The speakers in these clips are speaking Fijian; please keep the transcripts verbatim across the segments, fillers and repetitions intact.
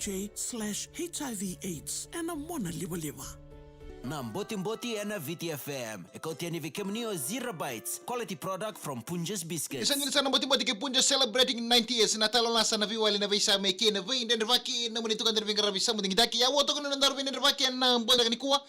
K slash H I V AIDS ena mona livaliva. Na Botiboti ena Viti F M. E kauti yani vei kemuni o Zero Bites, quality product from Punjas Biscuits. Ni sa ni sa na Botiboti kei Punjas celebrating ninety years. Na talanoa sa na veiwali, na veisame kei na veidredrevaki, na moni tukadra veiqaravi sa mo digitaki. Ia, au toka ni na daru veidredrevaki ena bogi toka nikua.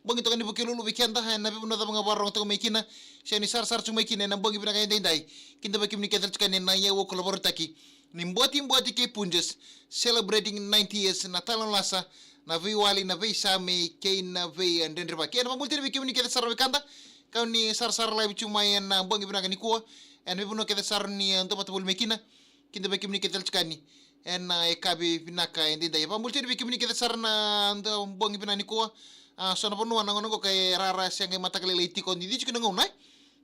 Bogi toka ni Vukelulu vei keda, ena veivanua cava ga vakarorogo toka mai kina, se ni sarasara tu mai kina ena bogi vinaka edaidai. Kidavaki kemuni kece tiko yani ena iyau au kola vakarautaki ni Botiboti kei Punjas celebrating ninety years, na talanoa sa na veiwali, na veisame kei na veidredrevaki. Ena vakabula tiko vei kemuni kece sara na wekada, kau ni sarasara live tu mai ena bogi vinaka nikua, ena veivanua kece sara ni, e, dau vata voli mai kina. Kidavaki kemuni kece tale tiko yani ena, e, yakavi vinaka edaidai. Vakabula tiko vei kemuni kece sara na dau bogi vinaka nikua. A, so na vanua na gauna oqo e rara se qai mataka lailai tiko, ni cici tiko na gauna, e.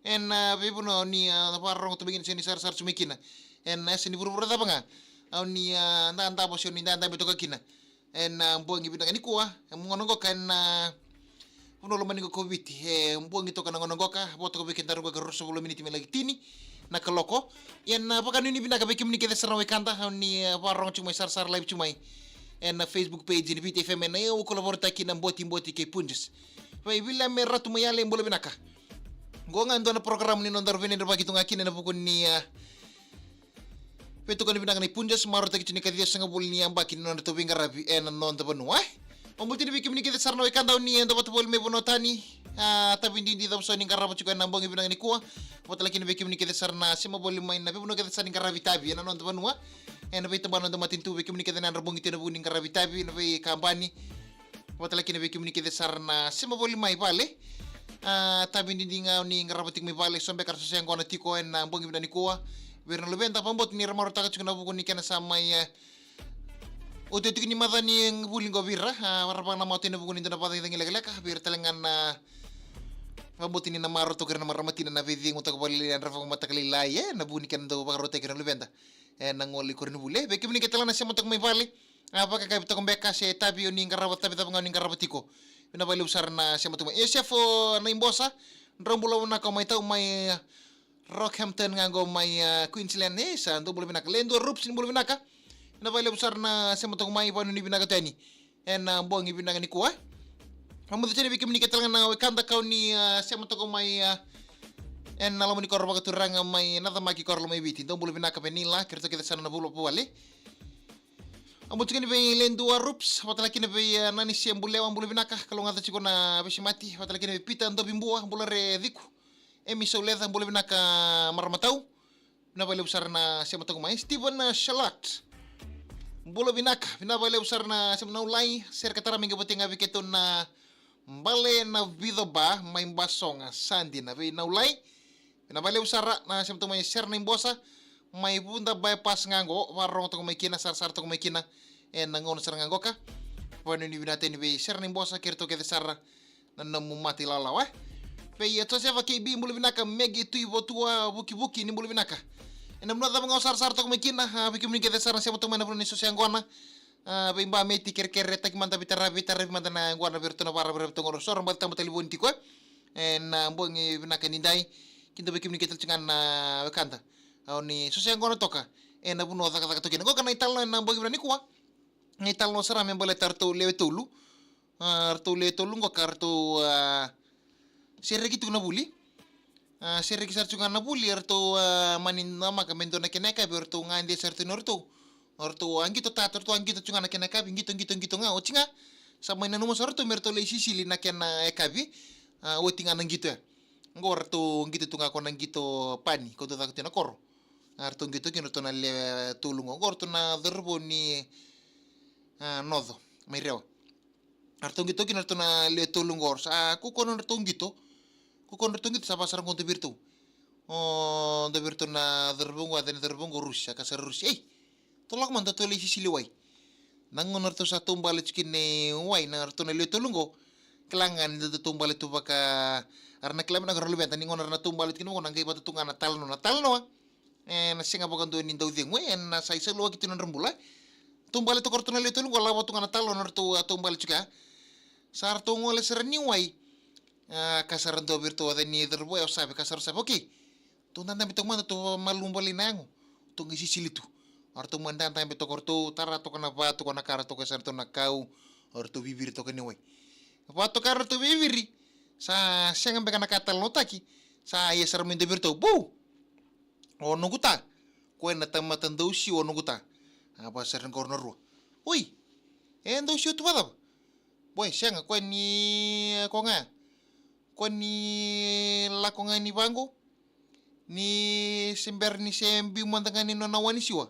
Ena, a, veivanua ni, a, vakarorogo tu mai kina se ni sarasara tu mai kina. Ena yasa ni vuravura cava ga. Au ni, a, dadavo se ni dadabe toka kina. Ena, a, bogi vinaka nikua, e, gauna qoka ena, a, vanua lomani qoka o Viti. E bogi toka na gauna qoka, vo toka vei kedaru qoka ruasagavulu miniti me laki tini na kaloko. Ena, a, vakanuinui vinaka vei kemuni kece sara na wekada, au ni, a, vakarorogo tu mai, sarasara live tu mai ena Facebook page ni Viti F M ena iyau au kola vakarautaki na Botiboti kei Punjas. Vei Viliame Ratu Maiale, bula vinaka. Qo ga e dua na porokaramu ni nodaru veidredrevaki tu ga kina ena vuku ni, a, veitokoni vinaka nei Punjas, marautaki tu ni ka ciwasagavulu ni yabaki ni nodratou veiqaravi ena noda vanua, e. Vakabula tiko vei kemuni kece sara na wekada ni dau vata voli mai vanua tani. A, yakavi duidui cava so ni qarava tiko ena bogi vinaka nikua. Vata tale kina vei kemuni kece sara na sema voli mai na veivanua kece sara ni qaravi itavi ena noda vanua. Ena veitabana ni noda matanitu, vei kemuni kece na yadra bogi tu ena vuku ni qaravi itavi, na veikabani. Vata tale kina vei kemuni kece sara na sema voli mai vale. A, yakavi duidui ga ni qarava tiko mai vale, so beka era sa se yaqona tiko ena bogi vinaka nikua. Vei ira na luveda, vakabauta ni ra marautaka tiko na vuku ni kena sa mai, e, oti tiko ni macawa ni vuli qo vei ira. A, ra vakanamata ena vuku ni dua na vakacagicagi lekaleka. Vei ira tale ga na, vakabauta ni na marautaka ira na marama tina na veicegu toka vakalailai, yadra vakamataka lailai, e, ena vuku ni kena dau vakarautaki ira na luveda ena gauna i koronivuli. E, vei kemuni kece tale ga na sema toka mai vale, a, vakayakavi toka beka se yakavi o ni qarava, yakavi cava ga o ni qarava tiko. Vinaka vakalevu sara na sema toka mai. E, Sefo Naibosa, drau bula vinaka mai tau mai, a, Rockhampton ga qo mai, a, Queensland. E, sa dou bula vinaka. Ledua Rups, ni bula vinaka. Vinaka vakalevu sara na sema toka mai, vakanuinui vinaka tu yani ena, a, bogi vinaka nikua. Vakabauta tale vei kemuni kece tale ga na wekada kau ni, a, sema toka mai, a, ena loma ni koro vakaturaga mai Nacamaki, koro loma i Viti. Dou bula vinaka vei Nila kei ratou kece sara na vula vale. Vakabauta tiko yani vei Ledua Rups, vata tale kina vei, e, Nanise Bulewa, bula vinaka, kalougata tiko na veisemati, vata tale kina vei Pita Dovibua, bula re ciku. Emi Sauleca, bula vinaka marama tau. Vinaka vakalevu sara na sema toka mai. Steven, e, Shalat, bula vinaka, vinaka vakalevu sara na sema. Naulai, sere ka tara mai qai vata ga vei keitou na Bale na Vicoba mai Basoga, sa dina vei Naulai. Vinaka vakalevu sara na sema toka mai. Sere Naibosa mai Vuda bypass ga qo, vakarorogo toka mai kina, sarasara toka mai kina ena gauna sara ga qoka. Vakanuinui vinaka tu yani vei Sere Naibosa kei ratou kece sara na nomu mata ilawalawa, e. Vei, e, Josefa K B, bula vinaka. Megi Tui Votua Vukivuki, ni bula vinaka. Ena vanua cava ga o sarasara toka mai kina, a, vei kemuni kece sara na sema toka mai ena vanua ni so se yaqona. A, vei Bameti, kerekere, taki mada, veitaravi, veitaravi mada na yaqona vei iratou na vakararavi toka qori, so ra baci tabu talevoni tiko, e, ena bogi vinaka nidai. Kidavaki kemuni kece tale tiko ga na wekada, a, o ni so se yaqona toka ena vanua cakacaka toka kina. Qoka na italanoa ena bogi vinaka nikua. Na italanoa sara me baleta ratou lewe tolu. A, ratou lewe tolu qoka ratou, a, sereki tiko na vuli. A, sereki sara tiko ga na vuli, eratou, a, mani namaka me dua na kena yakavi, eratou gade sara tiko na, eratou, eratou a qito tata, eratou a qito tiko ga na kena yakavi, qito, qito, qito ga, oti ga. Sa mai nanuma sara ratou me ratou lai sisili na kena yakavi. A, oti ga na qito ya. Qo ratou qito tu ga ko na qito pani, ko dau caka tu na koro. A, ratou qito kina ratou na lewe tolu qo. Qo ratou na cauravou ni, a, Noco mai Rewa. A, ratou qito kina ratou na lewe tolu qo, sa kukua nodratou qito. Kukua nodratou qito, sa vaka sara qo dua vei iratou. O, dua vei iratou na cauravou qo, a yaca ni cauravou qo Rusi, a kaya sara Rusi, "Ei, tou lako mada tou lai sisili wai." Na gauna ratou sa taubale tiko kina i wai na ratou na lewe tolu qo, kila ga ni da taubale tu vaka, era na kila vinaka na luveda ni gauna era na taubale tiko kina vaka qo na qai vata tu ga na talanoa, na talanoa. E, na sega vakadua ni dau cegu, e, na sa isaluaki tu na nodra bula. Taubale toka ratou na lewe tolu qo, lako tu ga na talanoa ratou a taubale tiko ya. Sa ratou gole sara ni wai. A, kaya sara dua vei iratou, a yaca ni cauravou ya o Save, kaya sara o Save, "Okei, tou dadabe toka mada, tou malumu voli na yago, tou qai sisili tu." O ratou mai dadabe toka o ratou, tara toka na va toka na ka ratou, ka sa ratou na kau, o ratou viviri toka ni wai. Va toka ratou viviri, sa sega beka na ka talanoataki, sa ia sara mai dua vei ratou. Bou! O noqu ta, koya na tamata dau siwa o noqu ta. A va sara qo na rua. Oi, e dau siwa tu vacava? Boi, sega, koya ni ko ga. Koya ni lako ga ni vaqo. Ni se bera ni se biu mada ga ni nona wa ni siwa.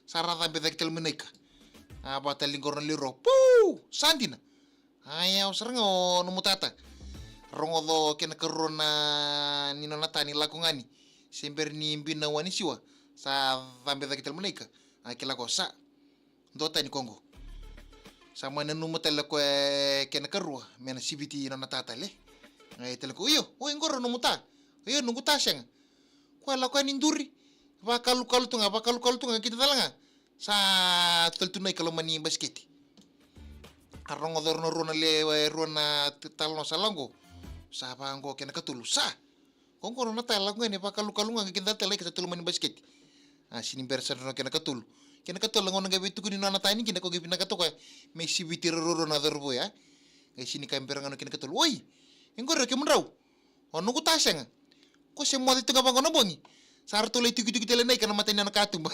Sa ra cabe cake tale mai na ika. A va tale qo na lewe rua. Pou! Sa dina. A yawa sara ga o nomu tata. Rogoca o kena karua na ni nona ta ni lako ga ni. Se bera ni biu na wa ni siwa. Sa cabe cake tale mai na ika. A kila ko sa. Dua tani ko qo. Sa mai nanuma tale ko e kena karua me na siviti nona ta tale. Qai tale ko, io, oi qo ra nomu ta. Io, noqu ta sega. Ko e lako yani duri. Vakalukalu tu ga, vakalukalu tu ga, kida tale ga. Sa tale tu na ika loma ni basiketi. A rogoca o rau na rua na lewe, e rua na t-, talanoa sa lako qo. Sa vaqo kena katolu. Sa! Ko qo nona ta e lako ga ni vakalukalu ga kei na tale ika sa tu loma ni basiketi. A sini bera sara na kena katolu. Kena katolu na gauna qai veitukuni nona ta ni kina ko qai vinaka toka me siviti rau rua na cauravou ya. Qai sini ka bera ga na kena katolu. Oi! E qori o kemudrau. O noqu ta sega. Ko se moce tu ga vaqo na bogi. Sa ratou lai tukituki tale na ika na mata ni nona katuba.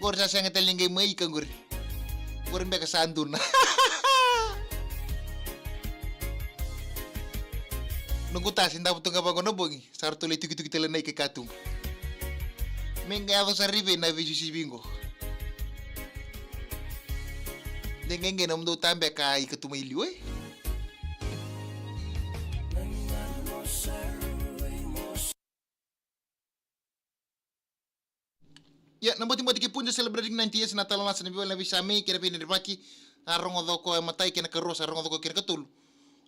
Qori sa sega tale ni qai mai ika qori. Qori beka sa duna. Noqu ta se davo tu ga vaqo na bogi. Sa ratou lai tukituki tale na ika i katuba. Me qai yaco sara i vei na veisisivi qo. De qai qai na mudou ta beka i katuba i liu e. Ia, na Botiboti kei Punja celebrating ninety years, na talanoa sa na veiwali na veisamei kei na veidredrevaki. A rogoca o koya e matai kei na karua, sa rogoca o koya kei na katolu.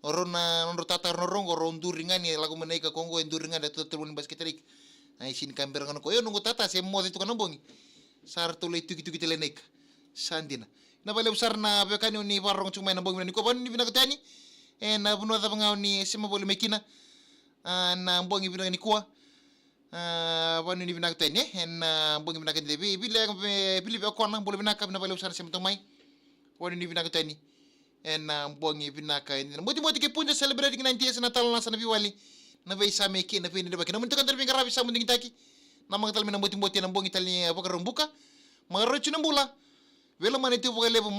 O rau na nodrau tata, o rau na rogo, o rau duri ga ni lako mai na ika ko qo e duri ga ni ratou tolu mai ni basiketi na ika. A sini ka bera ga na ko, io noqu tata se moce tu ga na bogi. Sa ratou lai tukituki tale na ika. Sa dina. Na vakalevu sara na veiwekani o ni vakarorogo tiko mai na bogi vinaka nikua, vanua ni vinaka tu yani. E na vanua cava ga o ni sema voli mai kina. A, na bogi vinaka nikua. A, vanua ni vinaka tu yani, e na bogi vinaka ni vei, vei, vei, vei, vei, vei, vei, kona, bula vinaka, na vakalevu sara na sema tu mai. Vanua ni vinaka tu yani. E na bogi vinaka ni na Botiboti kei Punja celebrating ninety years, na talanoa sa na veiwali. Na veisamei kei na veidredrevaki. Na muni toka dara veiqaravi sa mudu digitaki. Na maqa tale mai na Botiboti e na bogi tale ni Vakaraubuka. Makarau tu na bula. Vei lomani tu vakalevu.